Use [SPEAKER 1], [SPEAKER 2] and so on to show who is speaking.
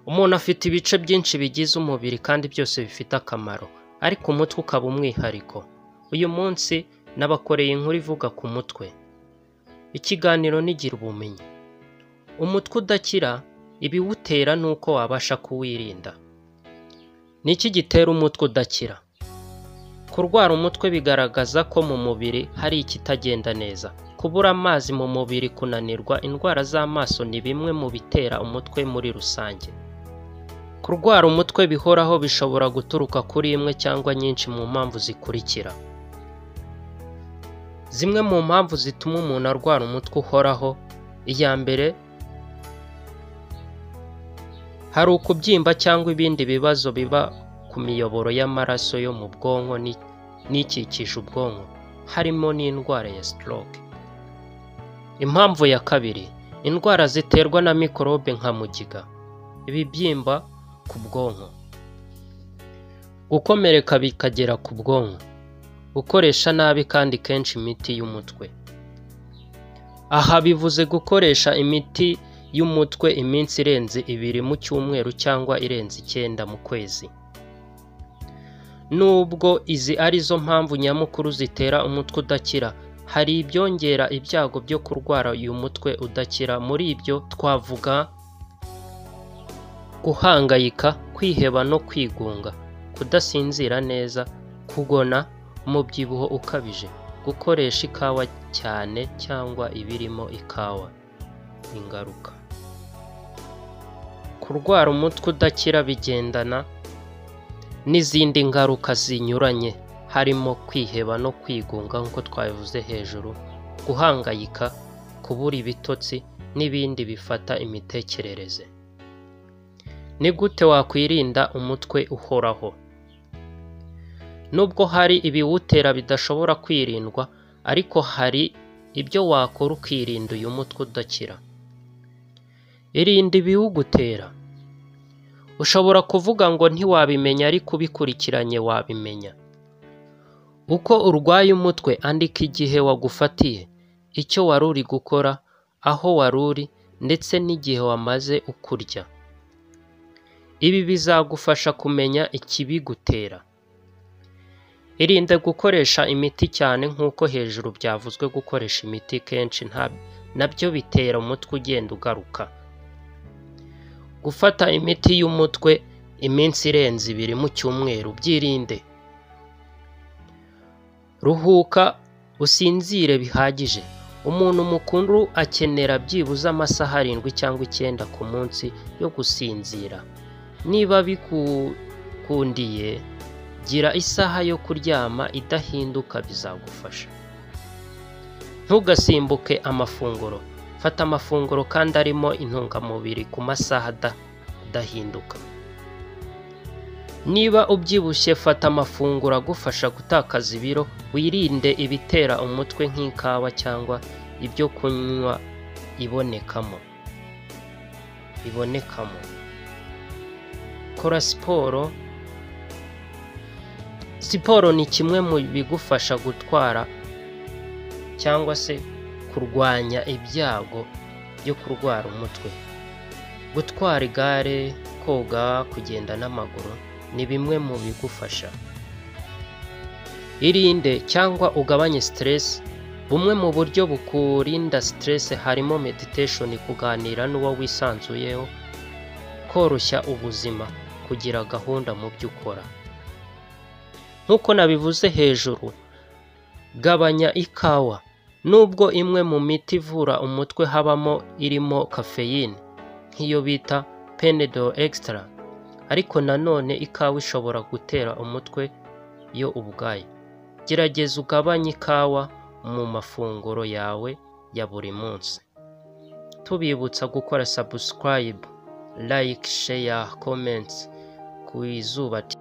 [SPEAKER 1] Umuntu afite ibice byinshi bigize umubiri kandi byose bifite akamaro, ariko umutwe ukaba umwihariko. Uyu munsi nabakoreye inkuru ivuga ku mutwe. Ikiganiro nigira ubumenyi. Umutwe udakira, ibiwutera n'uko wabasha kuwirinda. Ni iki gitera umutwe udakira? Kurwara umutwe bigaragaza ko mu mubiri hari ikitagenda neza. Kubura amazi mu mubiri, kunanirwa, indwara z'amaso ni bimwe mu bitera umutwe muri rusange. Kurwara umutwe bihoraho bishobora guturuka kuri imwe cyangwa nyinshi mu mpamvu zikurikira. Zimwe mu mpamvu zituma umuntu arwara umutwe uhoraho, iya mbere, hari ukubyimba cyangwa ibindi bibazo biba ku miyoboro y'amaraso yo mu bwonko n'ikikije ubwonko, harimo n'indwara ya stroke. Impamvu ya kabiri, indwara ziterwa na mikorobe nka mugiga, ibibyimba ku bwonko, gukomereka bikagera ku bwonko, gukoresha nabi kandi kenshi imiti y'umutwe. Aha bivuze gukoresha imiti y'umutwe iminsi irenze 2 mu cyumweru cyangwa irenze 9 mu kwezi. Nubwo izi ari zo mpamvu nyamukuru zitera umutwe udakira, hari ibyongera ibyago byo kurwara uyu mutwe udakira. Muri ibyo twavuga guhangayika, kwiheba no kwigunga, kudasinzira neza, kugona, umubyibuho ukabije, gukoresha ikawa cyane cyangwa ibirimo ikawa. Ingaruka: kurwara umutwe udakira bigendana n'izindi ngaruka zinyuranye, harimo kwiheba no kwigunga nk'uko twabivuze hejuru, guhangayika, kubura ibitotsi n'ibindi bifata imitekerereze. Ni gute wakwirinda umutwe uhoraho? Nubwo hari ibiwutera bidashobora kwirindwa, ariko hari ibyo wakora ukirinda uyu mutwe udakira. Irinde ibiwugutera. Ushobora kuvuga ngo ntiwabimenya, ariko ubikurikiranye wabimenya. Uko urwaye umutwe, andika igihe wagufatiye, icyo wari uri gukora, aho wari uri, ndetse n'igihe wamaze ukurya. Ibi bizagufasha kumenya ikibigutera. Irinde gukoresha imiti cyane nk'uko hejuru byavuzwe, gukoresha imiti kenshi nabyo bitera umutwe ugenda ugaruka. Gufata imiti y'umutwe iminsi irenze 2 mu cyumweru, byirinde. Ruhuka usinzire bihagije. Umuntu mukuru akenera byibuze amasaha 7 cyangwa 9 ku munsi yo gusinzira. Niba bigukundiye, gira isaha yo kuryama idahinduka, bizagufasha. Ntugasimbuke amafunguro. Fata amafunguro kandi arimo intungamubiri ku masaha adahinduka. Niba ubyibushye, fata amafunguro agufasha gutakaza ibiro, wirinde ibitera umutwe nk'ikawa cyangwa ibyo kunywa ibonekamo. Kora siporo. Siporo ni kimwe mu bigufasha gutwara cyangwa se kurwanya ibyago byo kurwara umutwe. Gutwara igare, koga, kugenda n'amaguru ni bimwe mu bigufasha. Irinde cyangwa ugabanye stress. Bumwe mu buryo bukurinda stress harimo meditation, kuganira n'uwo wisanzuyeho, koroshya ubuzima, kugira gahunda mu byo ukora. Nk'uko nabivuze hejuru, gabanya ikawa. Nubwo imwe mu miti ivura umutwe habamo irimo caffeine nk'iyo bita Panadol Extra, ariko nanone ikawa ishobora gutera umutwe yo ubwayo. Gerageza ugabanye ikawa mu mafunguro yawe ya buri munsi. Tubibutsa gukora subscribe, like, share, comments ku Izuba TV.